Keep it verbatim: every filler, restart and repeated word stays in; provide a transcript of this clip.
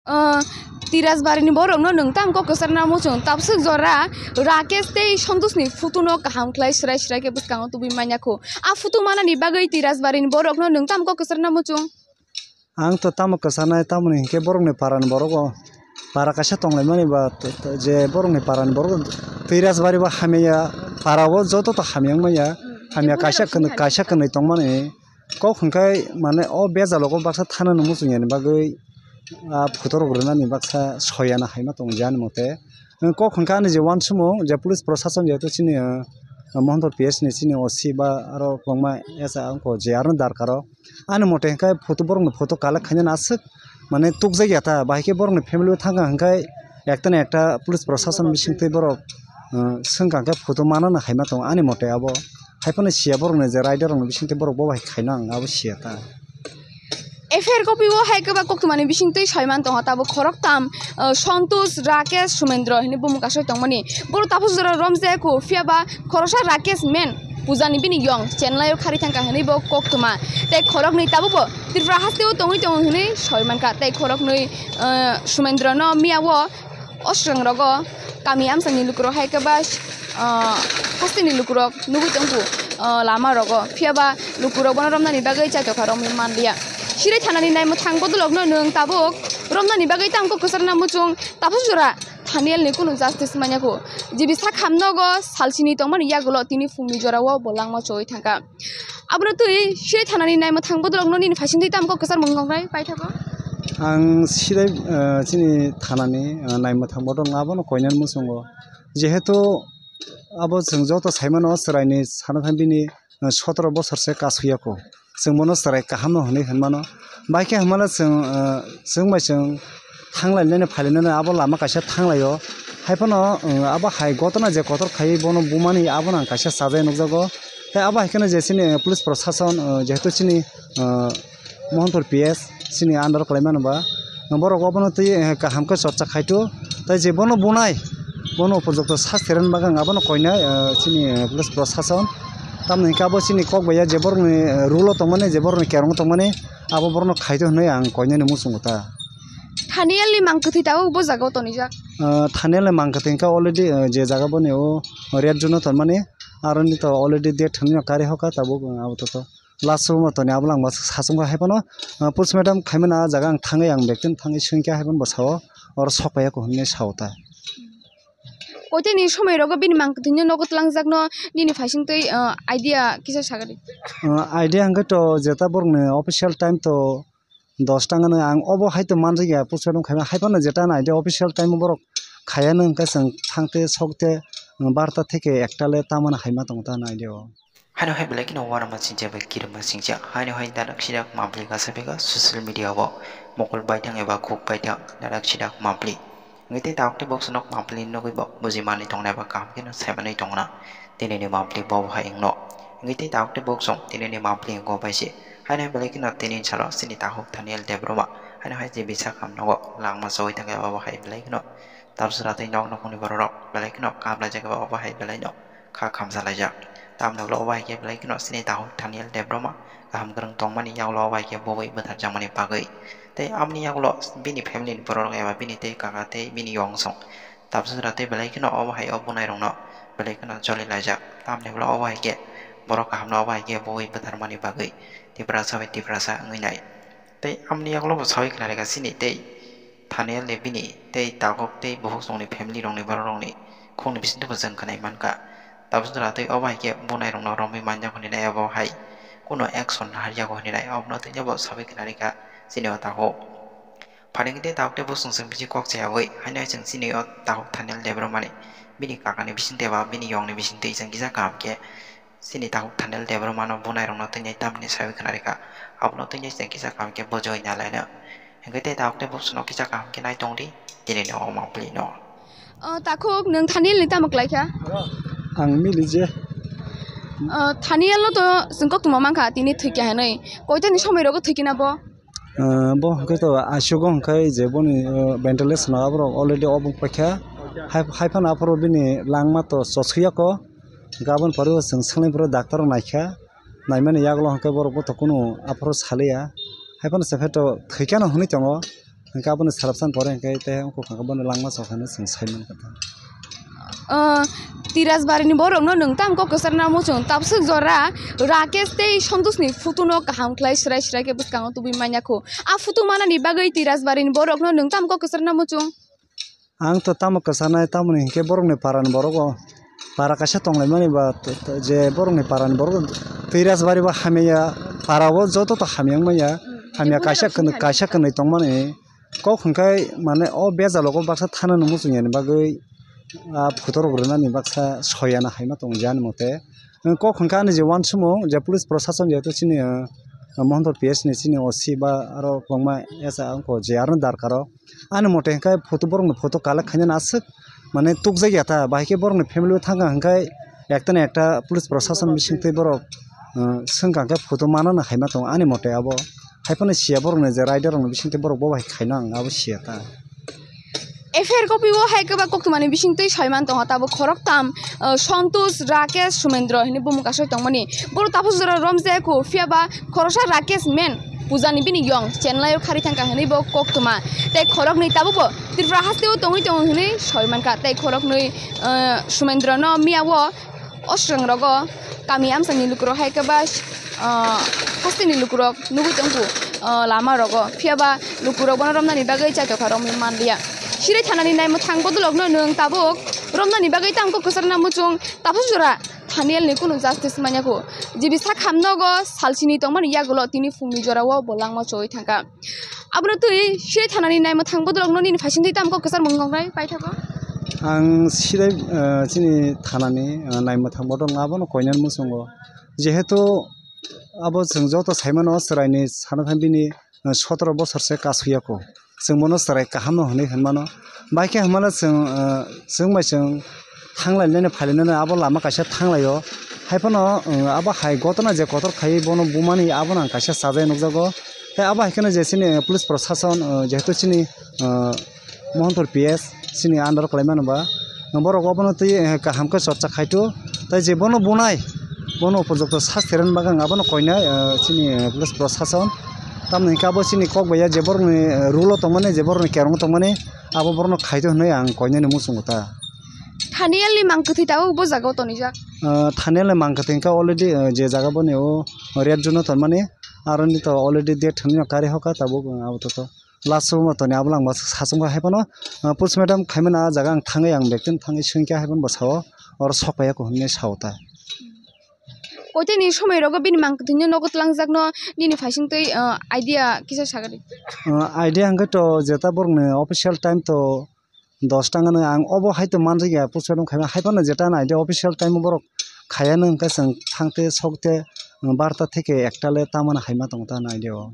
Ah, Tirajbari ni borok no nwng tam kok kwchar na muchung, tabswk jora Rakesh tei Santosh ni photo no kaham khlai swrai swrai khe bwskango tubui manya kho. A photo manani bagwi Tirajbari ni borok no nwng tam kok kwchar na muchung. Ang to tamo kwcharnai, tamoni hinkhe borokni parani borok o para kaisa tonglaimani ba, t-, t-, je borokni parani borok Tirajbari bo hamya, para o joto to hamya wngmaya, hamya kaisa kwnwi, kaisa kwnwi tongmani kok hwnkhai mane o bejalogo baksa thana nw muchung yani bagwi a photo rok rwnani baksa soyana haima tongo je ani mote. Kok hwnka ani je uansukmung je police prosason jehetu chini, ah, Mohanpur P S ni chini O C ba aro kwbangma S A wngkho je aro darkar o. Ani mote hwnkhai photo, borokni photo collect khainani aswk mane tukjakya ta, bahai khe borokni family o thangkha hwnkhai ekta na ekta police prosason bisingtwi borok, ah, swngkha hwnkhe photo manana haima tongo ani mote abo. Haiphano siya borokni je rider rokni bisingtwi borok bo bai khaina ang abo siya ta. F I R copy o hai kwbak koktwmani bisingtwi soiman tongo tabuk khoroktham, ah, Santosh, Rakesh, Sumendra hinwi bumung kasai tongmani. Borok tabuk jora romjaya kho, phiya ba khoroksa Rakesh men pujani bini yong chenlaio khari thangkha hinwi bo koktwma. Tei khoroknwi tabukbo Tripura hasteo tongwi tongo hinwi soi mankha. Tei khoroknwi, ah, Sumendra no miya o o swkang rogo kami amsani lukurok hai khe ba, ah, hosteni lukurok nugwi tongkhu, ah, lama rogo, phiya ba lukurok bono romnani bagwi chaitokha romwi manliya. Sirai thanani naimwthang bodolokno nwng tabuk romnani bagwi tamo kok kwcharna muchung tabuk jora Thaniel ni kunu justice manya kho. Jibi sak hamnogo salsini tongmani yagulo tini phungni jorao bo langma choi thangkha. Abono twi Sirai thanani naimwthang bodolokno nini phaisingtwi tamo kok kwchar mung tongnai paithago? Ang Sirai, eh, chini thanani, eh, naimwthang bodolokno abono koinani muchungo. Jehetu abo chwng joto saimano chwraini sana thang bini, eh, sotoro bosor se kasuyako. Chwng bono chwrai kahamno hwnwi hwnmano. Bai khe hwnmano chwng, eh, chwng bai chwng thanglainani phailainani abo lama kaisa thanglaio. Haiphano, eh, abo hai gotona je kotor khaiwi bono bumani abono ang kaisa chajai nukjago. Tei abo hai kheno je chini, eh, police prosason, eh, jehetu chini, eh, Mohanpur P S chini under khlaimano ba, borok obono twi, eh, kaham khe chorcha khaito. Tei je bono bunai, bono upojukto sasti rwna bagwi ang abono koinai, eh, chini, eh, police prosason. Tamoni hwnkhe abo chini kok bai ya je borokni, eh, rule o tongmani, je borokni kerong o tongmani, abo borokno khaito hwnwi ang koinani muchungo ta. Thaniel ni mang kwthwi tabuk bo jaga o tonijak. Ah, Thaniel ni mang kwthwi hwnkhe already, ah, je jaga boni o red zone o tonmani, aroni to already date thani no kari hoka tabuk, ah, abo to, to last room o toni abo lang ba sachung kha haiphano, ah, postmortem khaimani ah jaga ang thangwi ang victim thangwi swngkha haiphano bo sao oro sok paiya ko hwnwi sao ta. Koitani somoi rogo bini mang kwthwino nogo twlangjakno nini phaisingtwi, ah, idea kisa sagadi. Ah, idea hwnkhe to jeta borokni official time to dos tangano ang obo hai to manjakya postmortem khaima haiphano jeta na idea official time borok khayano hwnkhe chwng thangte sokte, ah, barta theke ekta le tamano haima tongo ta na idea o. Haino hai belai kheno uanama singcha bai kirima singcha. Haino hai dadak sidak mapli kasa bega social media o mokol baithang eba khuk baithang dadak sidak mapli. Wngwi tei tabuk tei boksa nok mapli nugwi bo buji manwi tongnai ba kaham kheno saimanwi tongna. Tini ni mapli bo hai wngno. Wngwi tei tabuk tei boksa tini ni mapli wngkha bai se. Haino hai belai kheno tini salo chini takhuk Thaniel Debbarma. Haino hai je bisa kaham nogo langma chogwi thangkhe abo hai belai kheno. Tabswra tei nok nukhungni bororok belai kheno kaplaijak eba obo hai belaino kha khamsalaijak. Tamni ulo obo hai khe belai kheno chini takhuk Thaniel Debbarma kaham kwrwng tongmani yagulo obo hai khe bubui bwtharjakmani bagwi. Tei aboni yagulo bini family ni bororok eba bini tei kaka tei bini yongsong tabswra tei belai kheno obo hai o bunairokno belai kheno cholilaijak. Tamni ulo obo hai khe borok kahamno obo hai khe bubui bwtharmani bagwi Tiprasa bai Tiprasa wngwi nai. Tei amoni yagulo bo sawi khna rega chini tei Thaniel ni bini tei takhuk tei bukhuk songni family rokni borok rokni khukni bisingtwi bo chwng khwnai mankha. Tabuk jora tei obo hai khe bunai rokno romwi manjak hwnwi nai abo hai kuno action haryago hwnwi nai obono twi bo sawi khna rikha chini o takhuk. Phaini tei takhuk tei bosong chwng bisi kok chayawi haino hai chwng chini o takhuk Thaniel Debbarmani bini kakani bisingtwi ba bini yongni bisingtwi chwng kisa kaham khe Chini takhuk Thaniel Debbarmano bunairokno tini tamni sawi khna rikha. Abono tini chwng kisa kaham khe bujui nalaino. Hinkhe tei takhuk tei bosongno kisa kaham khe nai tongdi, tini no omo phlino. O, takhuk, nwng Thaniel ni tamo khlaikha? Ang mili je. O, Thaniel no to chwng koktwma mankha, tini thwikha hinwi. Koitani somoi rogo thwikhe na bo? Ah, bo hwnkhe to I C U go hwnkhe je boni, ah, ventilation no aborok already obo wngpaikha. Hai, hai phano aphuru bini langma to chosuyako. Gabon pore o chwng swnglaimani phuru doctor rok naikha. Naimani yagulo hwnkhe borok bo to kunu aphuru saliya. Hai phano se pheto thwikha no hwnwi tongo. Hwnkhe aboni sarabsan pore hwnkhe tei wngkha khe bono langma chokha hinwi chwng sai mankha ta. Ah, Tirasbarini borokno nwng tamo kok kwcharna muchung? Tabswk jora Rakesh tei Santoshni photo no kaham khlai swrai swrai khe bwskango tubui manya kho. A photo manani bagwi Tirasbarini borokno nwng tamo kok kwcharna muchung? Ang to tamo kwcharnai, tamoni hinkhe borokni parani borok o, para kaisa tonglaimani ba, t-, t-, je borokni parani borok Tirasbari bo hamya, para o joto to hamya wngmaya, hamya kaisa kwnwi, kaisa kwnwi tongmani. Kok hwnkhe mane o bejalogo baksa thanani muchung yani bagwi, ah, photo rok rwnani baksa soyana haima tongo je ani mote. Kok hwnkhe ani je uansukmung je police prosason jehetu chini, ah, Mohanpur P S ni chini O C ba aro kwbangma S I wngkha je aro darkar o. Ani mote hwnkhe photo borokni photo collect khainani aswk mane tukjakya ta, bahai khe borokni family o thangkha hwnkhe ekta na ekta police prosason bisingtwi borok, ah, swngkha hwnkhe photo manani haima tongo ani mote abo. Haiphano siya borokni je rider rokni bisingtwi borok bo bai khaino ang abo siya ta. F I R copy o hai kwbang koktwmani bisingtwi saiman tongo tabuk khoroktham, ah, Santosh, Rakesh, Sumendra hinwi bumung kasai tongmani. Borok tabuk jora romjaya kho, phiya ba khoroksa Rakesh men pujani bini yong chenlaio khari thangkha hinwi bo koktwma. Tei khoroknwi tabukbo Tripura hasteo tongwi tongo hinwi saimankha. Tei khoroknwi, ah, Sumendra no miya o Osrang rogo kami amsangni lukurok hai khe ba, ah, hasteni lukurok nugui tongkhu, ah, lama rogo. Phiya ba lukurok bono romnani bagwi chaitokha romwi manliya. Sirai thanani naimwthang bodolokno nwng tabuk romnani bagwi tamo kok kwcharna muchung, tabuk jora Thaniel ni kunu justice manya kho. Jibi sakham nogo salsini tongmani yagulo tini phungni jorao bo langma choi thangkha. Abono twi sirai thanani naimwthang bodolokno nini phaisingtwi tamo kok kwchar mung noknai paithago? Ang sirai, eh, chini thanani, eh, naimwthang bodol abono koinani muchungo. Jehetu abo chwng joto saimano chwraini sana thang bini, eh, sotoro bosor se kasuyako. Chwng bono chwrai kahamno hwnwi hwnmano. Bai khe hwnmano chwng, eh, chwng bai chwng thanglainani phailainani abo lama kaisa thanglaio. Haiphano, eh, abo hai gotona je kotor khaiwi bono bumani abono ang kaisa chajai nukjago. Tei abo hai kheno je chini, eh, police prosason, eh, jehetu chini, eh, Mohanpur P S chini under o kwlai mano ba, borok obono twi, eh, kaham khe chorcha khaito. Tei je bono bunai, bono upojukto sasti rwna bagwi ang abono koinai, eh, chini, eh, police prosason. Tamoni hwnkhe abo chini kok bai ya je borokni, eh, rule o tongmani, je borokni kerong o tongmani, abo borokno khaito hwnwi ang koinani muchungo ta. Thaniel ni mang kwthwi tabuk bo jaga o tonijak? Ah, Thaniel ni mang kwthwi hwnkhe already, ah, je jaga boni o red zone o tonmani, aro ni to already date thani no kari hoka tabuk, ah, abo to, to last room o toni abo langma sachung hai phano, ah, post mortem khaimani ah jaga ang thangwi ang bek tin thangwi swngkhe hai phano bwsao oro sok paiya ko hinwi sao ta. Koiteni somoi rogo bini mang kwthwino nogo twlangjakno nini phaisingtwi, ah, idea kisa sagadi? Ah, idea hwnkhe to jeta borokni official time to dosta wngkha, ang obo hai to manjakya, puchwrwng khaima hai phano jeta nai de official time o borok khayano, hwnkhe chwng thangte sokte, barta theke ekta le tamani haima tongo ta nai de o.